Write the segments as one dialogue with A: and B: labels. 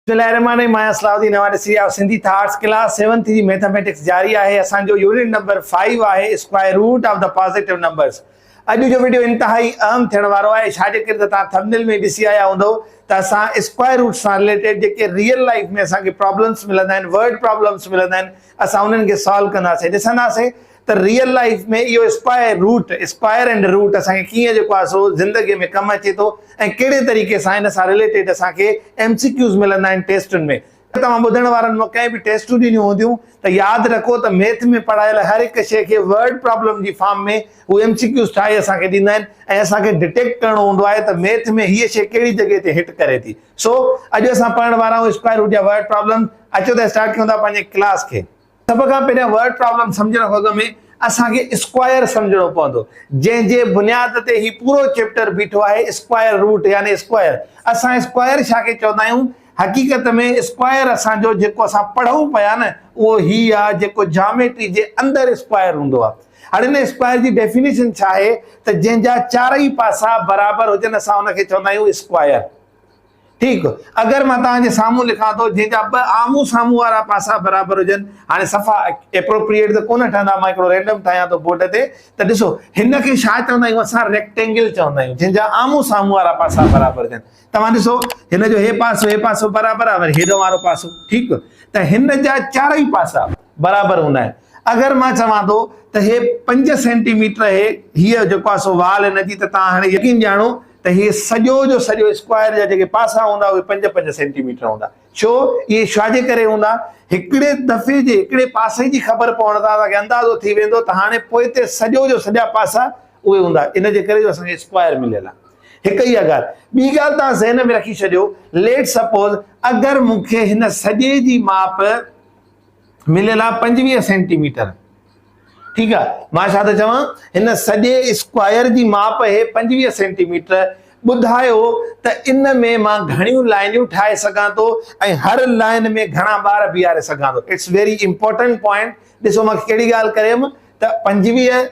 A: بسم الله الرحمٰن الرحيم مان صلاح الدين اوهان ڏسي رهيا آهيو سنڌي ٿاٽس ڪلاس سيونٿ جي ميٿاميٽڪس جاري آهي اسان جو يونٽ نمبر 5 آهي square root of the positive numbers اڄ جو وڊيو انتهائي اهم ٿيڻ وارو آهي ڇا جي ڪري ته توهان ٿمبنيل ۾ ڏسي آيا هوندؤ ته اسان اسڪوائر روٽ سان رليٽيڊ جيڪي ريئل لائف ۾ اسان کي پرابلمس ملندا آهن ورڊ پرابلمس ملندا آهن اسان انهن کي سالو ڪنداسين ڏسنداسين ته ريئل لائيف ۾ اهو square root, Square and Root، اسان کي ڪيئن جيڪو آهي سو زندگي ۾ ڪم اچي ٿو ۽ ڪهڙي طريقي سان ان سان رليٽيڊ اسان کي ايم سي ڪيوز ملندا آهن ٽيسٽن ۾. توهان ٻڌڻ وارن مان ڪنهن به ٽيسٽون ڏنيون هونديون ته ياد رکو ته ميٿ ۾ پڙهايل هر هڪ شيء کي ورڊ پرابلم جي فارم ۾ هو ايم سي ڪيوز ٺاهي اسان کي ڏيندا آهن ۽ اسان کي ڊٽيڪٽ ڪرڻو هوندو آهي ته ميٿ ۾ هيء شيء ڪهڙي جڳهه تي هٽ ڪري ٿي. سو اڄ اسان پڙهڻ وارا آهيون اسڪوائر روٽ جا ورڊ پرابلم. اچو ته اسٽارٽ ڪيون ٿا پنهنجي ڪلاس کي. سڀ کان پهريان ورڊ پرابلم سمجهڻ کان اڳ ۾ اسان کي اسڪوائر سمجهڻو پوندو جنهن جي بنياد تي هي پورو چيپٽر بيٺو آهي اسڪوائر روٽ يعني اسڪوائر اسان اسڪوائر ڇا کي چوندا آهيون حقيقت ۾ اسڪوائر اسان جو جيڪو اسان پڙهون پيا نه اهو هي آ جيڪو جاميٽري جي اندر اسڪوائر هوندو آ هاڻي ان اسڪوائر جي ڊيفينيشن ڇا آهي ته جنهن جا چارئي پاسا برابر هجن اسان ان کي چوندا آهيون اسڪوائر ٺيڪ اگر مان توهان جي سامهون لکان ٿو جنهن جا ٻه آمهون سامهون وارا پاسا برابر هجن هاڻي صفا اپروپريٽ ته ڪونه ٺهندا مان هڪڙو رينڊم ٺاهيان ٿو بورڊ تي ته ڏسو هن کي ڇا چوندا آهيون اسان ريڪٽينگل چوندا آهيون جنهن جا آمهون سامهون وارا پاسا برابر هجن توهان ڏسو هن جو هي پاسو هي پاسو برابر آهي وري هيڏو وارو پاسو ٺيڪ ته هن جا چارئي پاسا برابر هوندا آهن اگر مان چوان ٿو ته هي 5 سينٽي ميٽر هي هيء جيڪو آهي سو وال هن جي ته توهان هاڻي يقين ڄاڻو ته هي سڄو جو سڄو اسڪوائر جا جيڪي پاسا هوندا اهي پنج پنج سينٽي ميٽر هوندا. ڇو؟ اهي ڇا جي ڪري هوندا؟ هڪڙي دفعي جي هڪڙي پاسي جي خبر پوڻ سان اسان کي اندازو ٿي ويندو ته هاڻي پوئتي سڄو جو سڄا پاسا اهي هوندا. ان جي ڪري جو اسان کي اسڪوائر مليل آهي. هڪ اها ڳالهه. ٻي ڳالهه توهان ذهن ۾ رکي ڇڏيو، ليٽ سپوز اگر مون کي هن سڄي جي ماپ مليل آهي 25 سينٽي ميٽر. ٺيڪ آ مان ڇا ٿو چوان هن سڄي اسڪوائر جي ماپ اهي 25 سينٽي ميٽر ٻڌايو ته ان ۾ مان گهڻيون لائنيون ٺاهي سگهان ٿو ۽ هر لائن ۾ گهڻا ٻار بيهاري سگهان ٿو it's very important point ڏسو مان ڪهڙي ڳالهه ڪريم ته 25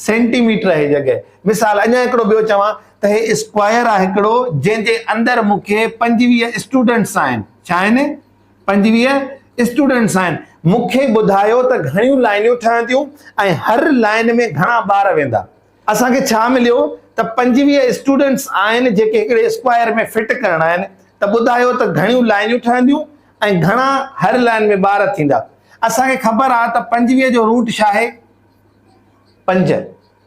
A: سينٽي ميٽر اهي جڳهه مثال اڃا هڪڙو ٻيو چوان ته هي اسڪوائر آ هڪڙو جنهن جي اندر مون کي 25 اسٽوڊنٽس آهن ڇا آهن 25 اسٽوڊنٽس آهن مون کي ٻڌايو ته گهڻيون لائنيون ٺهنديون ۽ هر لائن ۾ گهڻا ٻار ويندا. اسان کي ڇا مليو ته 25 اسٽوڊنٽس آهن جيڪي هڪڙي اسڪوائر ۾ فٽ ڪرڻا آهن ته ٻڌايو ته گهڻيون لائنيون ٺهنديون ۽ گهڻا هر لائن ۾ ٻار ٿيندا. اسان کي خبر آهي ته 25 جو روٽ ڇا آهي؟ 5.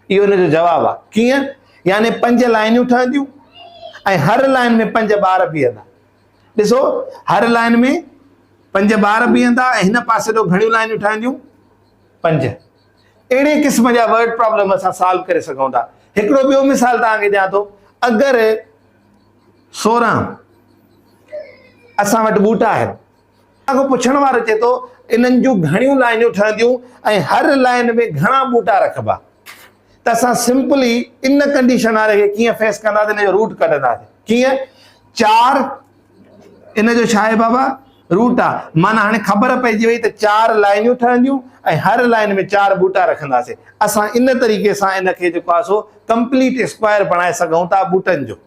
A: اهو ان جو جواب آهي. ڪيئن؟ يعني 5 لائنيون ٺهنديون ۽ هر لائن ۾ 5 ٻار بيهندا. ڏسو هر لائن ۾ پنج ٻار بيهندا ۽ هن پاسي ڏو گهڻيون لائنيون ٺهنديون پنج. اهڙي قسم جا ورڊ پرابلم اسان سالو ڪري سگهون ٿا. هڪڙو ٻيو مثال توهان کي ڏيان ٿو. اگر 16 اسان وٽ ٻوٽا آهن. توهان کان پڇڻ وارو چئي ٿو انهن جون گهڻيون لائنيون ٺهنديون ۽ هر لائن ۾ گهڻا ٻوٽا رکبا. ته اسان سمپلي ان ڪنڊيشن واري کي ڪيئن فيس ڪنداسين ان جو روٽ ڪڍنداسين ڪيئن چار ان جو ڇا آهي بابا روٽ آ معنی هاڻي خبر پئجي وئي ته چار لائنيون ٺهنديون ۽ هر لائن ۾ چار ٻوٽا رکنداسين اسان ان طريقي سان ان کي جيڪو آهي سو ڪمپليٽ اسڪوائر بڻائي سگهون ٿا ٻوٽن جو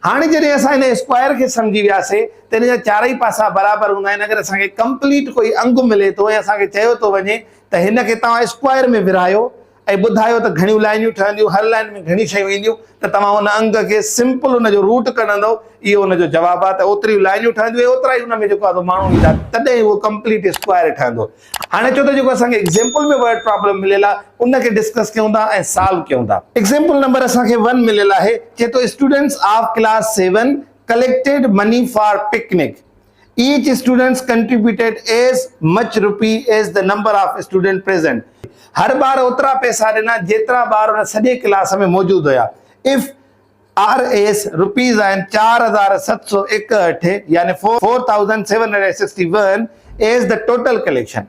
A: هاڻي جڏهن اسان ان اسڪوائر کي سمجهي وياسي ته ان جا چارئي پاسا برابر هوندا آهن اگر اسان کي ڪمپليٽ ڪوئي انگ ملي ٿو ۽ اسان کي چيو ٿو وڃي ته هن کي توهان اسڪوائر ۾ ورهايو ۽ ٻڌايو ته گهڻيون لائنيون ٺهنديون هر لائن ۾ گهڻيون شيون اينديون ته توهان ان انگ کي سمپل ان جو روٽ ڪڍندؤ اهو ان جو جواب آهي ته اوتريون لائنيون ٺهنديون ۽ اوترا ئي ان ۾ جيڪو آهي ماڻهو ايندا تڏهن اهو ڪمپليٽ اسڪوائر ٺهندو. هاڻي اچو ته جيڪو اسان کي ايگزيمپل ۾ ورڊ پرابلم مليل آهي ان کي ڊسڪس ڪيون ٿا ۽ سالو ڪيون ٿا. ايگزيمپل نمبر اسان کي ون مليل آهي چئي ٿو students of class seven collected money for picnic each students contributed as much rupee as the number of student present هر ٻار اوترا پئسا ڏنا جيترا ٻار ان سڄي ڪلاس ۾ موجود هيا if R S rupees آهن 4761 يعني 4761 as the total collection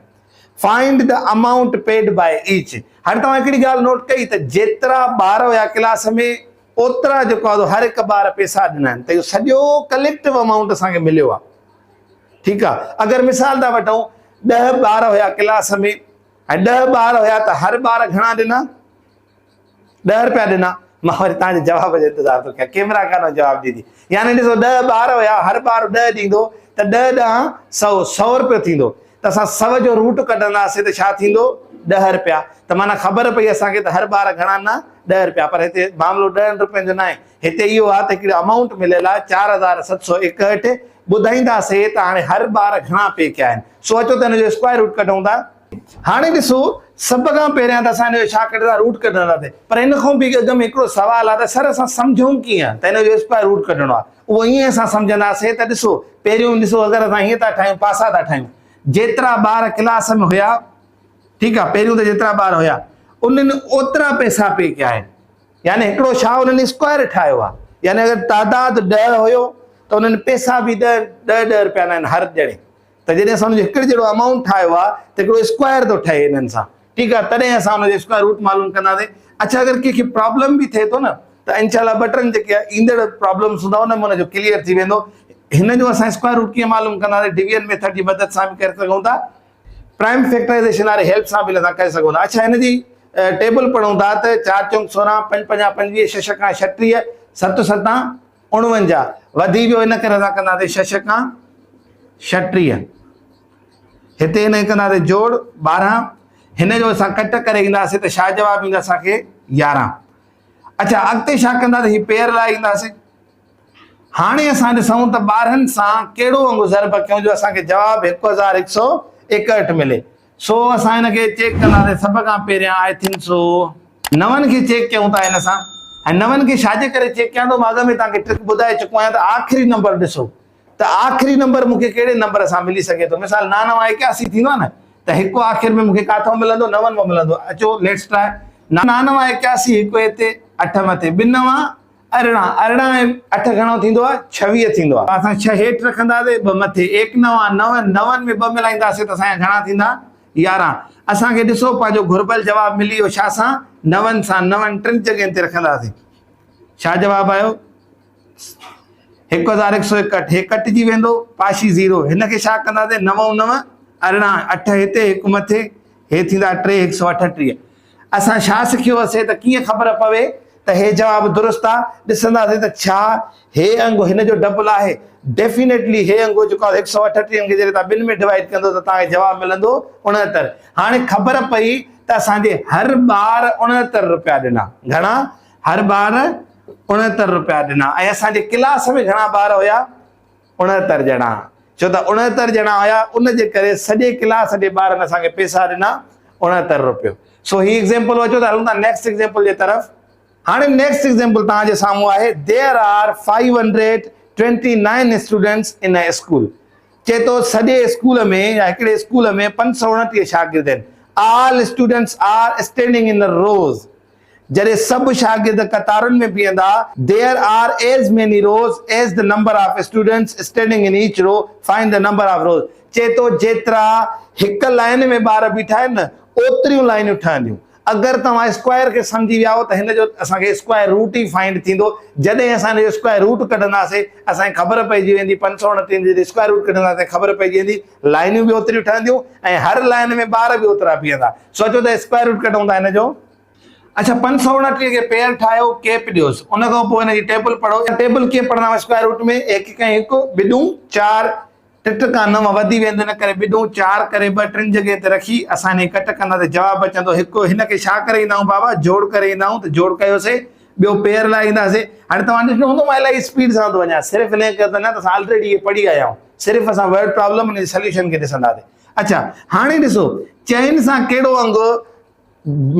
A: find the amount paid by each هاڻي توهان هڪڙي ڳالهه نوٽ ڪئي ته جيترا ٻار هيا ڪلاس ۾ اوترا جيڪو آهي هر هڪ ٻار پيسا ڏنا آهن ته اهو سڄو ڪليڪٽو امائونٽ اسان کي مليو آهي ٺيڪ آهي اگر مثال ٿا وٺون ڏهه ٻار هيا ڪلاس ۾ ۽ ڏهه ٻار هيا ته هر ٻار گهڻا ڏنا ڏهه روپيا ڏنا مان وري توهان جي جواب جو انتظار ٿو ڪيان ڪيمرا ڪانه جواب ڏيندي يعني ڏسو ڏهه ٻار هيا هر ٻار ڏهه ڏيندو ته ڏهه ڏهان سئو، سئو رپيو ٿيندو ته اسان سئو جو روٽ ڪڍنداسين ته ڇا ٿيندو؟ ڏهه رپيا. ته معنيٰ خبر پئي اسان کي ته هر ٻار گهڻا ڏنا؟ ڏهه رپيا. پر هتي معاملو ڏهن رپين جو ناهي. هتي اهو آهي ته هڪڙي امائونٽ مليل آهي 4761 ٻڌائينداسين ته هاڻي هر ٻار گهڻا پي ڪيا آهن. سو اچو ته هن جو اسڪوائر روٽ ڪڍون ٿا. هاڻي ڏسو سڀ کان پهريان ته اسان هن جو ڇا ڪڍندا روٽ ڪڍنداسين پر ان کان به اڳ ۾ هڪڙو سوال آهي ته سر اسان سمجهون ڪيئن ته هن جو اسڪوائر روٽ ڪڍڻو آهي اهو ائين اسان سمجهنداسين ته ڏسو پهريون ڏسو اگر اسان هيئن ٿا ٺاهيون پاسا ٿا ٺاهيون جيترا ٻار ڪلاس ۾ هيا ٺيڪ آهي پهريون ته جيترا ٻار هيا انهن اوترا پئسا پي ڪيا آهن يعني هڪڙو ڇا انهن اسڪوائر ٺاهيو آهي يعني اگر تعداد 10 هيو ته انهن پئسا به 10 10 10 رپيا آهن هر ڄڻي ته جڏهن اسان ان جو هڪڙي جهڙو امائونٽ ٺاهيو آهي ته هڪڙو اسڪوائر ٿو ٺهي انهن سان ٺيڪ آهي تڏهن اسان ان جو اسڪوائر روٽ معلوم ڪنداسين اڇا اگر ڪنهن کي پرابلم به ٿئي ٿو نه ته انشاء الله ٻه ٽن جيڪي ايندڙ پرابلمس هوندا ان ۾ ان جو ڪليئر ٿي ويندو هن جو اسان اسڪوائر روٽ ڪيئن معلوم ڪنداسين ڊويزن ميٿڊ جي مدد سان به ڪري سگهون ٿا پرائم فيڪٽرائزيشن واري هيلپ سان به اسان ڪري سگهون ٿا اڇا هن جي ٽيبل پڙهون ٿا ته چار چونڪ 16 پنج پنجا 25 شش کان 36 ست ستان 49 وڌي ويو ان ڪري اسان ڪنداسين شش کان 36 هتي هن کي ڪنداسين جوڙ 12 هن جو اسان ڪٽ ڪري اينداسين ته ڇا جواب ايندو اسان کي 11 اڇا اڳتي ڇا ڪنداسين هي پيئر لاء اينداسين هاڻي اسان ڏسون ته 12 سان ڪهڙو انگ ضرب ڪيون جو اسان کي جواب 1161 ملي سو اسان هن کي چيڪ ڪنداسين سڀ کان پهريان I think so نون کي چيڪ ڪيون ٿا هن سان ۽ نون کي ڇا جي ڪري چيڪ ڪيان ٿو مان اڳ ۾ توهان کي ٽرڪ ٻڌائي چڪو آهيان ته آخري نمبر ڏسو ته آخري نمبر مون کي ڪهڙي نمبر سان ملي سگهي ٿو مثال نو نو 81 ٿيندو آهي نه ته هڪ آخر ۾ مون کي ڪاٿو ملندو نون مان ملندو اچو let's try نو نو 81 هڪ هتي اٺ مٿي ٻه نو 18، 18 ۽ اٺ گهڻو ٿيندو آهي؟ 26 ٿيندو آهي. اسان ڇهه هيٺ رکنداسين، ٻه مٿي. ايڪ نوان نو، نون ۾ ٻه ملائينداسين ته اسان جا گهڻا ٿيندا؟ 11. اسان کي ڏسو پنهنجو گهربل جواب ملي ويو ڇا سان؟ نون سان. نون ٽن جڳهين تي رکنداسين. ڇا جواب آيو؟ 1161. هي ڪٽجي ويندو، پاشي زيرو. هن کي ڇا ڪنداسين؟ نو نو 18، اٺ هتي، هڪ مٿي، هي ٿيندا ٽي، 138. اسان ڇا سکيو هوسي ته ڪيئن خبر پوي ته هي جواب درست آ؟ ڏسنداسين ته ڇا هي انگ هن جو ڊبل آهي؟ ڊيفينيٽلي هي انگ جيڪو آهي 138 انگ کي جڏهن توهان ٻن ۾ ڊوائيڊ ڪندو ته توهان کي جواب ملندو 69. هاڻي خبر پئي ته اسان جي هر ٻار 69 روپيا ڏنا. گهڻا؟ هر ٻار 69 روپيا ڏنا ۽ اسان جي ڪلاس ۾ گهڻا ٻار هيا؟ 69 ڄڻا. ڇو ته 69 ڄڻا هيا ان جي ڪري سڄي ڪلاس جي ٻارن اسان کي پيسا ڏنا 69 روپيو. سو هي ايگزيمپل اچو ته هلون ٿا نيڪسٽ ايگزيمپل جي طرف. هاڻي نيڪسٽ ايگزيمپل توهان جي سامهون آهي There are 529 students in a school. چئي ٿو سڄي اسڪول ۾ يا هڪڙي اسڪول ۾ 529 شاگرد آهن. All students are standing in rows. جڏهن سڀ شاگرد قطارن ۾ بيهندا، There are as many rows as the number of students standing in each row, find the number of rows. چئي ٿو جيترا هڪ لائين ۾ ٻار بيٺا آهن نه اوتريون لائينون ٺهنديون. اگر توهان اسڪوائر کي سمجهي ويا آهيو ته هن جو اسان کي اسڪوائر روٽ ئي فائنڊ ٿيندو. جڏهن اسان هن جو اسڪوائر روٽ ڪڍنداسين اسان کي خبر پئجي ويندي 529 جو جڏهن اسڪوائر روٽ ڪڍنداسين خبر پئجي ويندي لائينون به اوتريون ٺهنديون ۽ هر لائين ۾ ٻار به اوترا بيهندا. سو اچو ته اسڪوائر روٽ ڪڍون ٿا هن جو. اڇا 529 کي پيئر ٺاهيو ڪيپ ڏيوس ان کان پوء هن جي ٽيبل پڙهو ٽيبل ڪيئن پڙهندا آهيون اسڪوائر روٽ ۾ هڪ هڪ ۽ هڪ ٻڏون چار ٽي ٽڪا نو وڌي ويندو ان ڪري ٻڏون چار ڪري ٻه ٽن جڳهين تي رکي اسان هن کي ڪٽ ڪندا ته جواب اچندو هڪ هن کي ڇا ڪري ايندا آهيون بابا جوڙ ڪري ايندا آهيون ته جوڙ ڪيوسي ٻيو پيئر لاء اينداسي هاڻي توهان ڏٺو هوندو مان الاهي اسپيڊ سان ٿو وڃان صرف ان ڪري ته نه ته اسان آلريڊي اهي پڙهي آيا آهيون صرف اسان ورڊ پرابلم ان جي سليوشن کي ڏسنداسي اڇا هاڻي ڏسو چئن سان ڪهڙو انگ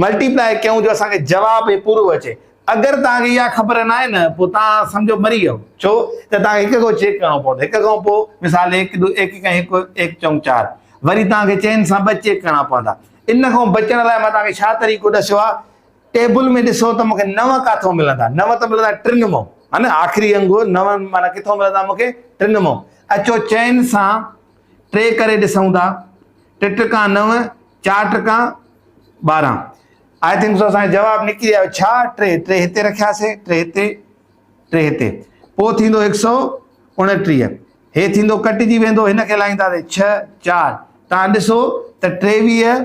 A: ملٽي پلائي ڪيون جو اسان کي جواب هي پورو اچي اگر توهان کي اها خبر نه آهي نه پوء توهان سمجهو مري ويو ڇو ته توهان کي هڪ کان چيڪ ڪرڻو پوندو هڪ کان پوء مثال هڪ دو هڪ کان هڪ هڪ چون چار وري توهان کي چئن سان ٻه چيڪ ڪرڻا پوندا ان کان بچڻ لاء مان توهان کي ڇا طريقو ڏسيو آهي ٽيبل ۾ ڏسو ته مون کي نو ڪاٿو ملندا نو ته ملندا ٽن مون ها نه آخري انگ نو معنيٰ ڪٿو ملندا مون کي ٽن مون اچو چئن سان ٽي ڪري ڏسون ٿا ٽي ٽڪا نو چار ٽڪا 12 I think so اسان جو جواب نڪري آيو ڇا ٽي ٽي هتي رکياسي ٽي هتي ٽي هتي پوء ٿيندو 129 هي ٿيندو ڪٽجي ويندو هن کي لائينداسي 6 4 تان ڏسو ته 23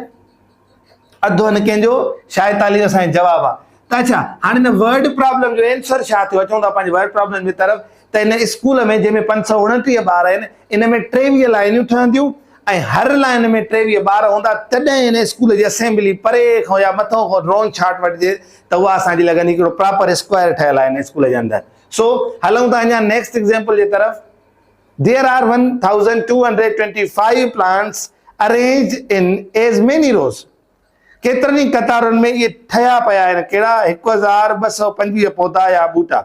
A: اڌ هن ڪنهن جو 46 اسان جو جواب آ ته اڇا هاڻي هن ورڊ پرابلم جو آنسر ڇا ٿيو اچون ٿا پنهنجي ورڊ پرابلم جي طرف ته ان اسڪول ۾ جنهن ۾ 529 ٻار آهن ان ۾ 23 لائنيون ٺهنديون ۽ هر لائن ۾ 23 ٻار هوندا تڏهن ان اسڪول جي اسيمبلي پري کان يا مٿو کان ڊرون شاٽ وٺجي ته اها اسان جي لڳندي هڪڙو پراپر اسڪوائر ٺهيل آهي ان اسڪول جي اندر. سو هلون ٿا اڃا نيڪسٽ ايگزامپل جي طرف. There are 1225 plants arranged in as many rows. ڪيترن ئي قطارن ۾ اهي ٺهيا پيا آهن ڪهڙا 1225 پوڌا يا ٻوٽا.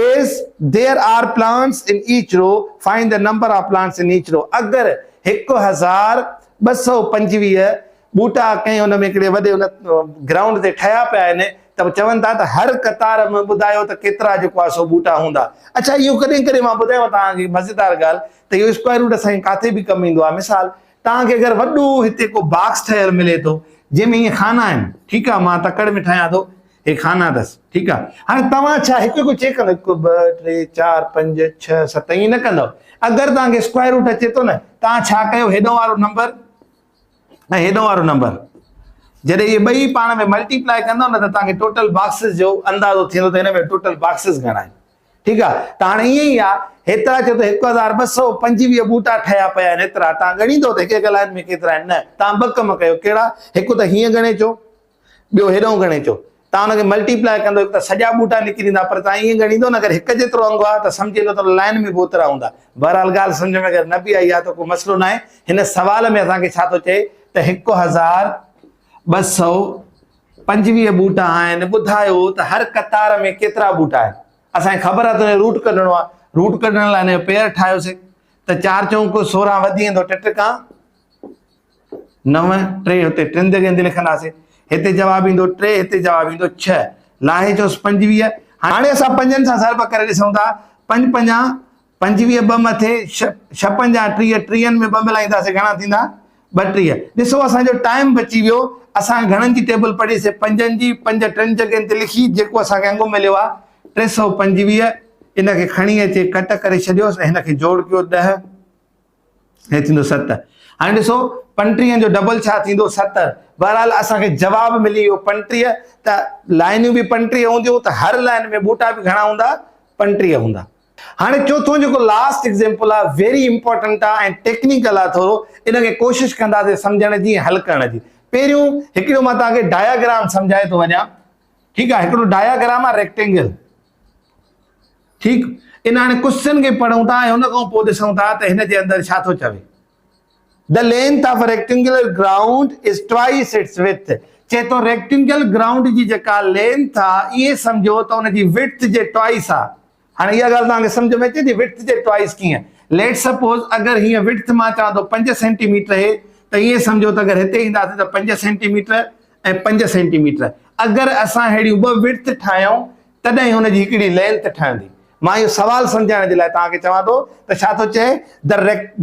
A: As there are plants in each row, find the number of plants in each row. اگر 1225 ٻوٽا ڪنهن ان ۾ هڪڙي وڏي ان گرائونڊ تي ٺهيا پيا آهن ته چون ٿا ته هر قطار ۾ ٻڌايو ته ڪيترا جيڪو آهي سو ٻوٽا هوندا. اڇا اهو ڪڏهن ڪڏهن مان ٻڌايانو توهان کي مزيدار ڳالهه ته اهو اسڪوائر روٽ اسان کي ڪاٿي به ڪم ايندو آهي مثال توهان کي اگر وڏو هتي ڪو باڪس ٺهيل ملي ٿو جنهن ۾ ائين خانا آهن ٺيڪ آهي مان تڪڙ ۾ ٺاهيان ٿو هي خانا اٿس ٺيڪ آهي هاڻي توهان ڇا هڪ هڪ چيڪ ڪندو هڪ ٻه ٽي چار پنج ڇهه ست ائين نه ڪندو اگر توهان کي اسڪوائر روٽ اچي ٿو نه توهان ڇا ڪيو هيڏو وارو نمبر ۽ هيڏو وارو نمبر جڏهن اهي ٻئي پاڻ ۾ ملٽيپلائي ڪندو نه ته توهان کي ٽوٽل باڪسز جو اندازو ٿيندو ته هن ۾ ٽوٽل باڪسز گهڻا آهن ٺيڪ آ ته هاڻي ائين ئي آ هيترا چئو ته 1225 ٻوٽا ٺهيا پيا آهن هيترا توهان ڳڻيندو ته هڪ هڪ لائن ۾ ڪيترا آهن نه توهان ٻه ڪم ڪيو ڪهڙا هڪ ته هيئن ڳڻي چو ٻيو هيڏانهن ڳڻي چو توهان ان کي ملٽيپلائي ڪندو هڪ ته سڄا ٻوٽا نڪري ايندا پر توهان ائين ڳڻيندو نه اگر هڪ جيترو انگ آ ته سمجهي ويندو ته لائن ۾ به اوترا هوندا بهرحال ڳالهه سمجهه ۾ اگر نه به آئي آ ته ڪو مسئلو ناهي هن سوال ۾ اسان کي ڇا ٿو چئي ته 1225 ٻوٽا آهن ٻڌايو ته هر قطار ۾ ڪيترا ٻوٽا آهن اسان کي خبر آهي ته ان جو روٽ ڪڍڻو آهي روٽ ڪڍڻ لاء هن جو پيئر ٺاهيوسي ته چار چونڪ 16 وڌي ويندو ٽي ٽڪا نو ٽي هتي ٽن جڳهين تي لکنداسي هتي جواب ايندو ٽي هتي جواب ايندو ڇهه لاهي چوس 25 هاڻي اسان پنجن سان ضرب ڪري ڏسون ٿا پنج پنجا 25 ٻه مٿي ڇهه پنجا 30 ٽيهن ۾ ٻه ملائينداسي گهڻا ٿيندا 32 ڏسو اسان جو ٽائيم بچي ويو اسان گهڻن جي ٽيبل پڙهي سي پنجن جي پنج ٽن جڳهين تي لکي جيڪو اسان کي انگ مليو آهي 325 ان کي کڻي اچي ڪٽ ڪري ڇڏيوس ۽ هن کي جوڙ ڪيو 10 هي ٿيندو 7 هاڻي ڏسو 35 جو ڊبل ڇا ٿيندو 70 بهرحال اسان کي جواب ملي ويو 35 ته لائنيون به 35 هونديون ته هر لائن ۾ ٻوٽا به گهڻا هوندا 35 هوندا هاڻي چوٿون جيڪو لاسٽ ايگزيمپل آ ويري امپورٽنٽ آ ۽ ٽيڪنيڪل آ ٿورو ان کي ڪوشش ڪنداسين سمجهڻ جي ۽ حل ڪرڻ جي پهريون هڪڙو مان توهان کي ڊاياگرام سمجهائي ٿو وڃان ٺيڪ آ هڪڙو ڊاياگرام آ ريڪٽينگل ٺيڪ ان هاڻي ڪوشچن کي پڙهون ٿا ۽ ان کان پوء ڏسون ٿا ته هن جي اندر ڇا ٿو چوي The length of a rectangular ground is twice its width. چئي ٿو ريڪٽينگل گرائونڊ جي جيڪا لينٿ آ ائين سمجهو ته ان جي وڊٿ جي ٽوائس آ. هاڻي اها ڳالهه توهان کي سمجهه ۾ اچي ٿي وڊٿ جي ٽوائس ڪيئن؟ ليٽ سپوز اگر هيئن وڊٿ مان چوان ٿو 5 سينٽي ميٽر اهي ته ائين سمجهو ته اگر هتي اينداسين ته 5 سينٽي ميٽر ۽ 5 سينٽي ميٽر اگر اسان اهڙيون ٻه وڊٿ ٺاهيون تڏهن هن جي هڪڙي لينٿ ٺهندي. مان اهو سوال سمجهائڻ جي لاء توهان کي چوان ٿو ته ڇا ٿو چئي The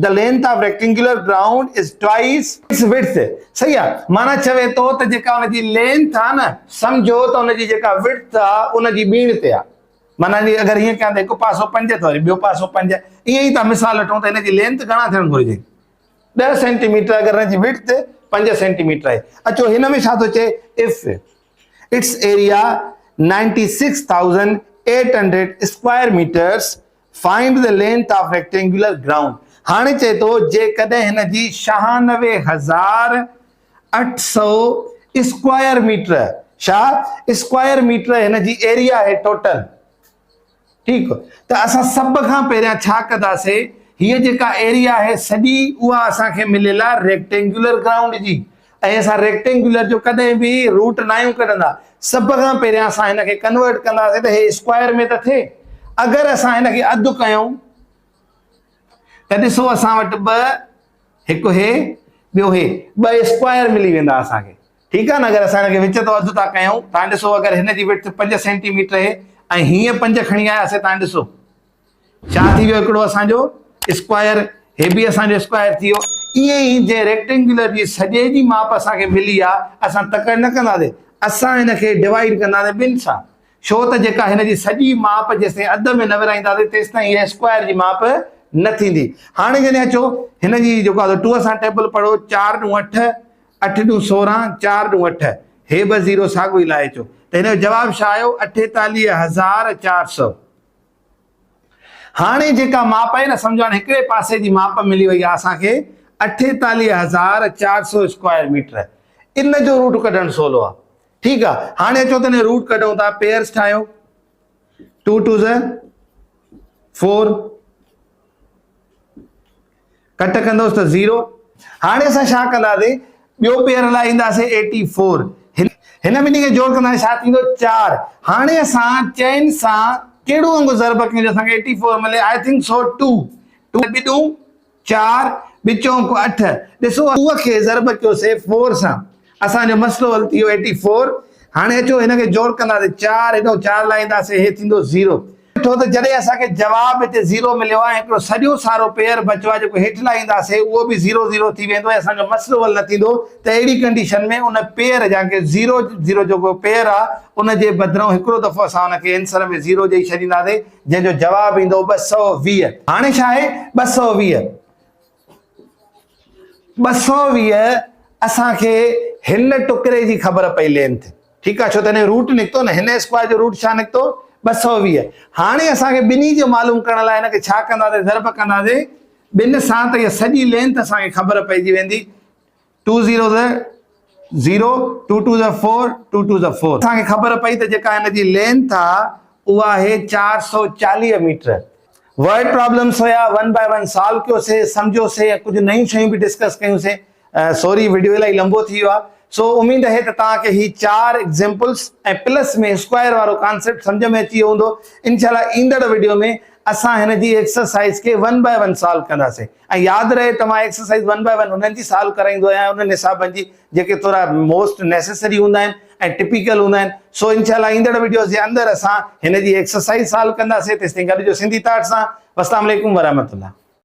A: the length of rectangular ground is twice its width صحيح آ معنيٰ چوي ٿو ته جيڪا ان جي لينٿ آ نه سمجهو ته ان جي جيڪا وڊٿ آ ان جي ٻيڻ تي آ معنيٰ جي اگر هيئن ڪيان ته هڪ پاسو پنج ته وري ٻيو پاسو پنج ائين ئي ٿا مثال وٺون ته هن جي لينٿ گهڻا ٿيڻ گهرجي 10 سينٽي ميٽر اگر هن جي وڊٿ 5 سينٽي ميٽر آهي اچو هن ۾ ڇا ٿو چئي if its area 96,800 square meters find the length of rectangular ground هاڻي چئي ٿو جيڪڏهن هن جي 96,800 اسڪوائر ميٽر ڇا اسڪوائر ميٽر هن جي ايريا آهي ٽوٽل ٺيڪ ته اسان سڀ کان پهريان ڇا ڪنداسي هيء جيڪا ايريا آهي سڄي اها اسان کي مليل آهي ريڪٽينگيولر گرائونڊ جي ۽ اسان ريڪٽينگيولر جو ڪڏهن به روٽ ناهيون ڪڍندا سڀ کان پهريان اسان هن کي ڪنورٽ ڪنداسي ته هي اسڪوائر ۾ ته ٿئي اگر اسان هن کي اڌ ڪيون ته ڏسو اسان وٽ ٻه هڪ هي ٻيو هي ٻه اسڪوائر ملي ويندا اسان کي ٺيڪ آ نه اگر اسان هن کي وچ تان اڌ ٿا ڪيون تان ڏسو اگر هن جي وڊٿ 5 سينٽي ميٽر آهي ۽ هيئن 5 کڻي آياسي تان ڏسو ڇا ٿي ويو هڪڙو اسان جو اسڪوائر هي به اسان جو اسڪوائر ٿي ويو ائين ئي جنهن ريڪٽينگيولر جي سڄي جي ماپ اسان کي ملي آ اسان تڪڙ نه ڪنداسي اسان هن کي ڊوائيڊ ڪنداسي ٻن سان ڇو ته جيڪا هن جي سڄي ماپ جيستائين اڌ ۾ نه ورهائينداسين تيستائين هيء اسڪوائر جي ماپ نه ٿيندي. هاڻي جڏهن اچو هن جي جيڪو آهي ٽو سان ٽيبل پڙهو چار ڏون اٺ، اٺ ڏون 16، چار ڏون اٺ، هي ٻه زيرو ساڳيو ئي لاهي اچو ته هن جو جواب ڇا آيو 48400. هاڻي جيڪا ماپ آهي نه سمجهو هاڻي هڪڙي پاسي جي ماپ ملي وئي آهي اسان کي 48400 اسڪوائر ميٽر ان جو روٽ ڪڍڻ سولو آهي ٺيڪ آهي هاڻي اچو ته ان روٽ ڪڍون ٿا پيئرس ٺاهيو 2 2 ز 4 ڪٽ ڪندوس ته زيرو. هاڻي اسان ڇا ڪنداسين ٻيو پيئر هلائينداسين ايٽي فور هن ٻنهي کي جوڙ ڪنداسين ڇا ٿيندو چار هاڻي اسان چئن سان ڪهڙو انگ ضرب ڪيون جو اسان کي ايٽي فور ملي I think so two two ٻه چار ٻه چونڪ اٺ ڏسو ٽو کي ضرب ڪيوسي فور سان اسان جو مسئلو حل ٿي ويو ايٽي فور هاڻي اچو هن کي جوڙ ڪنداسين چار هيڏو چار لائينداسين هي ٿيندو زيرو ڏٺو ته جڏهن اسان کي جواب هتي زيرو مليو آهي ۽ هڪڙو سڄو سارو پيئر بچيو آهي جيڪو هيٺ لاهينداسين اهو به زيرو زيرو ٿي ويندو ۽ اسان جو مسئلو حل نه ٿيندو ته اهڙي ڪنڊيشن ۾ ان پيئر جا ڪي زيرو زيرو جيڪو پيئر آهي ان جي بدران هڪڙو دفعو اسان ان کي انسر ۾ زيرو ڏئي ڇڏينداسين جنهن جو جواب ايندو 220 هاڻي ڇا آهي 220 220 اسان کي هن ٽڪري جي خبر پئي لينٿ ٺيڪ آ ڇو ته هن روٽ نڪتو نه هن اسڪوائر جو روٽ ڇا نڪتو 220 هاڻي اسان کي ٻنهي جو معلوم ڪرڻ لاء هن کي ڇا ڪنداسين ضرب ڪنداسين ٻن سان ته هي سڄي لينٿ اسان کي خبر پئجي ويندي 2 0 0 2 2 4 2 2 4 اسان کي خبر پئي ته جيڪا هن جي لينٿ آ اها آهي 440 ميٽر ورڊ پرابلمس هيا ون بائي ون سالو ڪيو سي سمجهيو سي ۽ ڪجهه نيون شيون به ڊسڪس ڪيون سي سوري وڊيو الائي لمبو ٿي ويو آهي سو اميد آهي ته توهان کي هي چار ايگزيمپلس ۽ پلس ۾ اسڪوائر وارو ڪانسيپٽ سمجهه ۾ اچي ويو هوندو انشاء الله ايندڙ وڊيو ۾ اسان هن جي ايڪسرسائز کي ون بائي ون سالو ڪنداسين ۽ ياد رهي ته مان ايڪسرسائز ون بائي ون انهن جي سالو ڪرائيندو آهيان انهن حسابن جي جيڪي ٿورا موسٽ نيسيسري هوندا آهن ۽ ٽپيڪل هوندا آهن سو انشاء الله ايندڙ وڊيوز جي اندر اسان هن جي ايڪسرسائز سالو ڪنداسين تيستائين گڏجو سنڌي تاٽ سان والسلام عليڪم ورحمة الله.